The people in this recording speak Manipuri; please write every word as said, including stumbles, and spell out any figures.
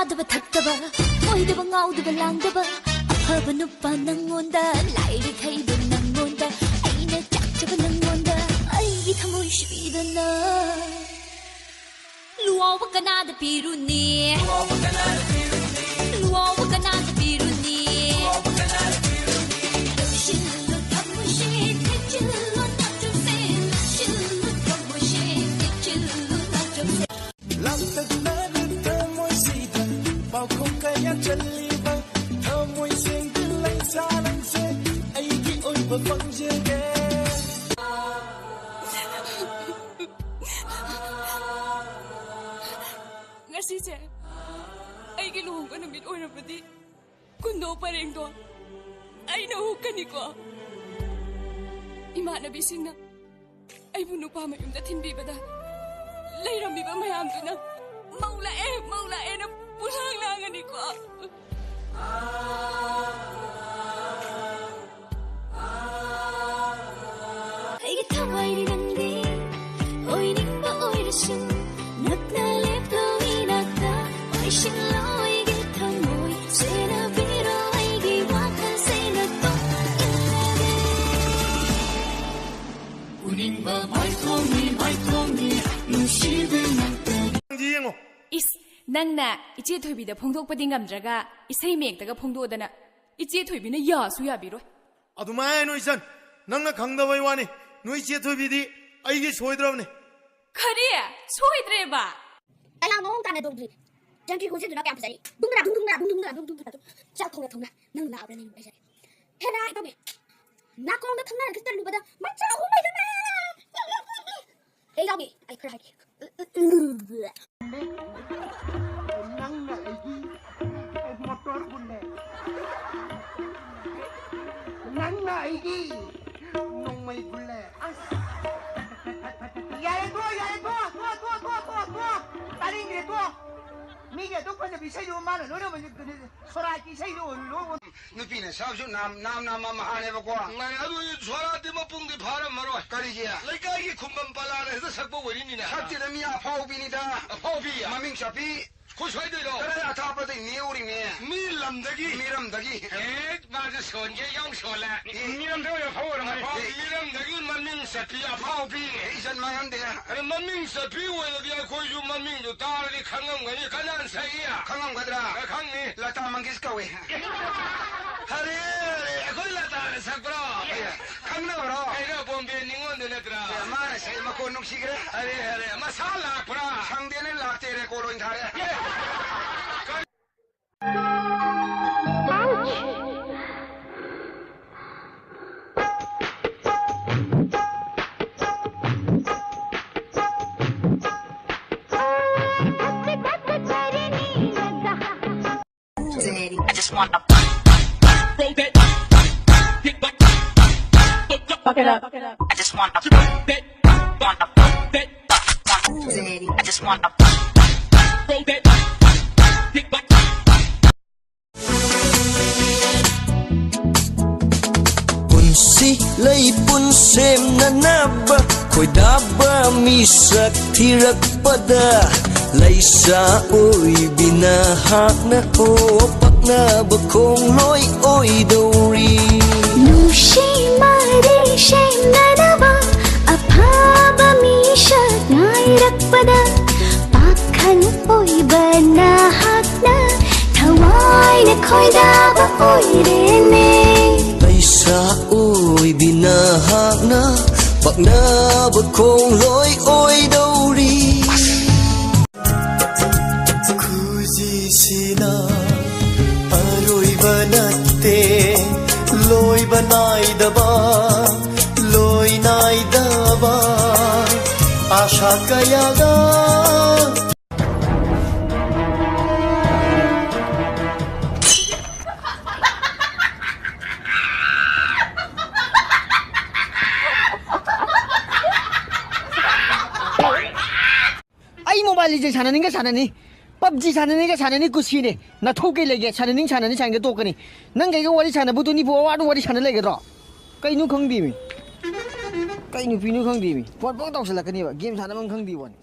ꯆꯥꯗꯕ ꯊꯛꯇꯕ, ꯀꯣꯏꯗꯕ ꯉꯥꯎꯗꯕ ꯂꯥꯡꯗꯕ, ꯑꯐꯕ ꯅꯨꯄꯥ ꯅꯪꯉꯣꯟꯗ, ꯂꯥꯏꯔꯤꯛ ꯍꯩꯕ ꯅꯪꯉꯣꯟꯗ, ꯑꯩꯅ ꯆꯥꯛꯆꯕ ꯅꯪꯉꯣꯟꯗ, ꯑꯩꯒꯤ ꯊꯃꯣꯏ ꯁꯤꯕꯤꯗꯅ꯫ ꯂꯨꯋꯥꯎꯕ ꯀꯅꯥꯗ ꯄꯤꯔꯨꯅꯤ? ꯂꯨꯋꯥꯎꯕ ꯀꯅꯥꯗ ꯄꯤꯔꯨꯅꯤ? ꯂꯣꯏꯁꯤꯜꯂꯨ ꯊꯃꯣꯏꯁꯦ, ꯊꯤꯡꯖꯤꯜꯂꯨ ꯅꯥꯆꯣꯝꯁꯦ, ꯂꯣꯏꯁꯤꯜꯂꯨ ꯊꯃꯣꯏꯁꯦ, ꯊꯤꯡꯖꯤꯜꯂꯨ ꯅꯥꯆꯣꯝꯁꯦ꯫ ꯂꯥꯡꯇꯛꯅꯔ ꯊꯃꯣꯏꯁꯤꯗ ꯄꯥꯎꯈꯣꯡ ꯀꯌꯥ ꯆꯜꯂꯤꯕ ꯊꯃꯣꯏ ꯁꯦꯡꯕ ꯂꯩꯁꯥ ꯅꯪꯁꯦ ꯑꯩꯒꯤ ꯑꯣꯏꯕ ꯐꯪꯖꯒꯦ꯫ ꯉꯁꯤꯁꯦ ꯑꯩꯒꯤ ꯂꯨꯍꯣꯡꯕ ꯅꯨꯃꯤꯠ ꯑꯣꯏꯔꯝꯃꯗꯤ, ꯀꯨꯟꯗꯣ ꯄꯔꯦꯡꯗꯣ ꯑꯩꯅ ꯍꯨꯛꯀꯅꯤꯀꯣ꯫ ꯏꯃꯥꯟꯅꯕꯤꯁꯤꯡꯅ ꯑꯩꯕꯨ ꯅꯨꯄꯥ ꯃꯌꯨꯝꯗ ꯊꯤꯟꯕꯤꯕꯗ, ꯂꯩꯔꯝꯃꯤꯕ ꯃꯌꯥꯝꯗꯨꯅ "ꯃꯧ ꯂꯥꯛꯑꯦ, ꯃꯧ ꯂꯥꯛꯑꯦꯅ" ꯄꯨꯡꯂꯥꯡ ꯂꯥꯡꯉꯅꯤꯀꯣ꯫ ꯑꯩꯒꯤ ꯊꯋꯥꯏꯅꯤ ꯅꯪꯗꯤ, ꯑꯣꯏꯅꯤꯡꯕ ꯑꯣꯏꯔꯁꯨ, ꯅꯛꯅ ꯂꯦꯞꯇꯣ ꯏꯅꯥꯛꯇ, ꯑꯣꯏꯁꯤꯜꯂꯣ ꯑꯩꯒꯤ ꯊꯃꯣꯏ, ꯁꯦꯟꯅꯕꯤꯔꯣ ꯑꯩꯒꯤ ꯋꯥꯈꯜꯁꯦ ꯅꯇꯣꯝ ꯏꯜꯂꯒꯦ꯫ ꯎꯅꯤꯡꯕ ꯃꯥꯏꯊꯣꯡꯅꯤ, ꯃꯥꯏꯊꯣꯡꯅꯤ, ꯅꯨꯡꯁꯤꯕꯤ ꯅꯪꯇ꯫ ꯅꯪꯗꯤ ꯌꯦꯡꯉꯣ꯫ ꯏꯁ, ꯅꯪꯅ ꯏꯆꯦ ꯊꯣꯏꯕꯤꯗ ꯐꯣꯡꯗꯣꯛꯄꯗꯤ ꯉꯝꯗ꯭ꯔꯒ, ꯏꯁꯩ ꯃꯌꯦꯛꯇꯒ ꯐꯣꯡꯗꯣꯛꯑꯗꯅ, ꯏꯆꯦ ꯊꯣꯏꯕꯤꯅ ꯌꯥꯁꯨ ꯌꯥꯕꯤꯔꯣꯏ꯫ ꯑꯗꯨꯃꯥꯏ ꯍꯥꯏꯅꯨ ꯏꯆꯟ, ꯅꯪꯅ ꯈꯪꯗꯕꯩ ꯋꯥꯅꯤ꯫ ꯅꯣꯏ ꯏꯆꯦ ꯊꯣꯏꯕꯤꯗꯤ ꯑꯩꯒꯤ ꯁꯣꯏꯗ꯭ꯔꯕꯅꯤ꯫ ꯀꯔꯤ? ꯁꯣꯏꯗ꯭ꯔꯦꯕ? ꯀꯌꯥ ꯃꯑꯣꯡ ꯇꯥꯅ ꯇꯧꯗ꯭ꯔꯤ꯫ ꯖꯟꯇ꯭ꯔꯤ ꯈꯣꯟꯖꯦꯜꯗꯨꯅ ꯀꯌꯥꯝ ꯐꯖꯔꯤ꯫ ꯗꯨꯡꯗꯨꯅ, ꯗꯨꯡꯗꯨꯅ, ꯗꯨꯡꯗꯨꯅ, ꯗꯨꯡꯗꯨꯅ꯫ ꯆꯥꯛ ꯊꯣꯡꯅ ꯊꯣꯡꯅ ꯅꯪ ꯂꯥꯛꯑꯕ꯭ꯔꯥ ꯅꯪ ꯂꯩꯖꯔꯦ꯫ ꯍꯦꯔꯥ ꯇꯧꯃꯤ꯫ ꯅꯥꯀꯣꯡꯗ ꯊꯝꯅꯔꯒ ꯇꯜꯂꯨꯕꯗ ꯃꯆꯥ ꯑꯍꯨꯝ ꯂꯩꯔꯝꯃꯦ꯫ ꯑꯩ ꯌꯥꯎꯅꯤ꯫ ꯑꯩ ꯈꯔ ꯍꯥꯏꯒꯦ꯫ ꯅꯪꯅ ꯑꯩꯒꯤ ꯃꯣꯇꯣꯔ ꯍꯨꯜꯂꯦ꯫ ꯅꯪꯅ ꯑꯩꯒꯤ ꯅꯣꯡꯃꯩ ꯍꯨꯜꯂꯦ꯫ ꯑꯁ꯫ ꯌꯥꯔꯦ, ꯇꯣꯛꯑꯣ, ꯌꯥꯔꯦ, ꯇꯣꯛꯑꯣ, ꯇꯣꯛꯑꯣ꯫ ꯇꯥꯅꯤꯡꯗ꯭ꯔꯦ, ꯇꯣꯛꯑꯣ꯫ ꯃꯤꯒꯤ ꯑꯗꯨꯛ ꯐꯖꯕ ꯏꯁꯩꯗꯨ ꯃꯥꯅ ꯂꯣꯏꯅꯃꯛ ꯁꯣꯔꯥꯠꯀꯤ ꯏꯁꯩꯗꯨ ꯑꯣꯏꯔꯨ ꯂꯣꯏ꯫ ꯅꯨꯄꯤꯅ ꯁꯥꯕꯁꯨ ꯅꯥꯝ, ꯅꯥꯝ, ꯅꯥꯝ, ꯅꯥꯝ ꯃꯍꯥꯅꯦꯕꯀꯣ꯫ ꯃꯥꯅꯦ, ꯑꯗꯨ ꯁꯣꯔꯥꯠꯇꯤ ꯃꯄꯨꯡꯗꯤ ꯐꯥꯔꯝꯃꯔꯣꯏ꯫ ꯀꯔꯤꯒꯤ? ꯂꯩꯀꯥꯏꯒꯤ ꯈꯨꯝꯕꯝ ꯄꯂꯥꯅ ꯍꯦꯛꯇ ꯁꯛꯄ ꯑꯣꯏꯔꯤꯅꯤꯅꯦ꯫ ꯁꯛꯇꯦꯗ, ꯃꯤ ꯑꯐꯥꯎꯕꯤꯅꯤꯗ꯫ ꯑꯐꯥꯎꯕꯤ? ꯃꯃꯤꯡ ꯆꯥꯄꯤ꯫ ꯈꯨꯠ ꯁꯣꯏꯗꯣꯏꯔꯣ? ꯀꯗꯥꯏ ꯑꯊꯥꯞꯄꯗꯒꯤ ꯅꯦꯛꯎꯔꯤꯃꯤ? ꯃꯤ ꯂꯝꯗꯒꯤ꯫ ꯃꯤꯔꯝꯗꯒꯤ꯫ ꯑꯦ, ꯃꯥꯁꯨ ꯁꯣꯟꯁꯦ ꯌꯥꯝ ꯁꯣꯜꯂꯦ꯫ ꯑꯦ꯫ ꯃꯤꯔꯝꯗ ꯑꯣꯏꯅ ꯐꯧꯔꯝꯒꯅꯤ꯫ ꯑꯦ꯫ ꯃꯤꯔꯝꯗꯒꯤ ꯃꯃꯤꯡ ꯆꯠꯄꯤ ꯑꯐꯥꯎꯕꯤ꯫ ꯑꯦ, ꯏꯆꯟ ꯃꯥꯡꯍꯟꯗꯦ꯫ ꯑꯗ ꯃꯃꯤꯡ ꯆꯠꯄꯤ ꯑꯣꯏꯔꯗꯤ ꯑꯩꯈꯣꯏꯁꯨ ꯃꯃꯤꯡꯗꯣ ꯇꯥꯔꯗꯤ ꯈꯪꯉꯝꯒꯅꯤ꯫ ꯀꯅꯥꯅ ꯁꯛꯏ? ꯈꯪꯉꯝꯒꯗ꯭ꯔꯥ? ꯑꯦ, ꯈꯪꯅꯤ꯫ ꯂꯇꯥ ꯃꯪꯒꯦꯁ ꯀꯧꯋꯦ꯫ ꯑꯔꯦ, ꯑꯔꯦ, ꯑꯩꯈꯣꯏ ꯂꯇꯥꯅ ꯁꯛꯄ꯭ꯔꯣ? ꯑꯦ, ꯈꯪꯅꯕꯔꯣ? ꯀꯩꯅꯣ, ꯕꯣꯝꯕꯦ ꯅꯤꯉꯣꯜꯗꯨ ꯅꯠꯇ꯭ꯔꯥ? ꯑꯦ, ꯃꯥꯅ ꯁꯛꯏ ꯃꯈꯣꯟ ꯅꯨꯡꯁꯤꯈ꯭ꯔꯦ꯫ ꯑꯔꯦ, ꯑꯔꯦ, ꯃꯁꯥ ꯂꯥꯛꯄ꯭ꯔꯥ? ꯁꯪꯗꯦꯅꯦ, ꯂꯥꯛꯇꯦ, ꯔꯦꯀꯣꯔꯗ ꯑꯣꯏꯅ ꯊꯥꯔꯦ꯫ ꯑꯦ, ꯄꯨꯟꯁꯤ ꯂꯩ ꯄꯨꯟ ꯁꯦꯝꯅꯅꯕ ꯈꯣꯏꯗꯥꯕ ꯃꯤꯁꯛ ꯊꯤꯔꯛꯄꯗ ꯂꯩꯁꯥ ꯑꯣꯏꯕꯤ ꯅꯍꯥꯛꯅ ꯀꯣ ꯄꯛꯅꯕ ꯈꯣꯡꯂꯣꯏ ꯑꯣꯏꯗꯧꯔꯤ꯫ ꯅꯨꯡꯁꯤ ꯃꯔꯤ ꯁꯦꯝꯅꯅꯕ ꯑꯐꯕ ꯃꯤꯁꯛ ꯉꯥꯏꯔꯛꯄꯗ ꯄꯥꯈꯪ ꯑꯣꯏꯕ ꯅꯍꯥꯛꯅ ꯊꯋꯥꯏꯅ ꯈꯣꯏꯗꯥꯕ ꯑꯣꯏꯔꯦꯅꯦ꯫ ꯂꯩꯁꯥ ꯑꯣꯏꯕꯤ ꯅꯍꯥꯛꯅ ꯄꯛꯅꯕ ꯈꯣꯡꯂꯣꯏ ꯑꯣꯏꯗꯧꯔꯤ꯫ ꯈꯨꯖꯤꯁꯤꯅ ꯑꯔꯣꯏꯕ ꯅꯠꯇꯦ, ꯂꯣꯏꯕ ꯅꯥꯏꯗꯕ, ꯂꯣꯏ ꯅꯥꯏꯗꯕ ꯑꯥꯁꯥ ꯀꯌꯥꯒ꯫ ꯑꯩ ꯃꯣꯕꯥꯏꯜ ꯂꯤꯖꯦꯟ ꯁꯥꯟꯅꯅꯤꯡꯒ ꯁꯥꯟꯅꯅꯤ, ꯄꯞꯖꯤ ꯁꯥꯟꯅꯅꯤꯡꯒ ꯁꯥꯟꯅꯅꯤ, ꯀꯨꯁꯤꯅꯦ꯫ ꯅꯊꯧ ꯀꯩ ꯂꯩꯒꯦ? ꯁꯥꯟꯅꯅꯤꯡ ꯁꯥꯟꯅꯅꯤ, ꯁꯥꯟꯅꯒꯦ ꯇꯣꯛꯀꯅꯤ꯫ ꯅꯪ ꯀꯩꯒ ꯋꯥꯔꯤ ꯁꯥꯟꯅꯕ ꯇ꯭ꯋꯦꯟꯇꯤ ꯐꯣꯔ ꯑꯋꯥꯔꯗ ꯋꯥꯔꯤ ꯁꯥꯟꯅ ꯂꯩꯒꯗ꯭ꯔꯣ? ꯀꯩꯅꯣ ꯈꯪꯗꯦꯃꯤ꯫ ꯀꯩ ꯅꯨꯄꯤꯅꯣ ꯈꯪꯗꯦꯃꯤ꯫ ꯐꯣꯟ ꯄꯪ ꯇꯧꯁꯜꯂꯛꯀꯅꯤꯕ꯫ ꯒꯦꯝ ꯁꯥꯟꯅꯕꯝ ꯈꯪꯗꯦ ꯋꯥꯅꯤ꯫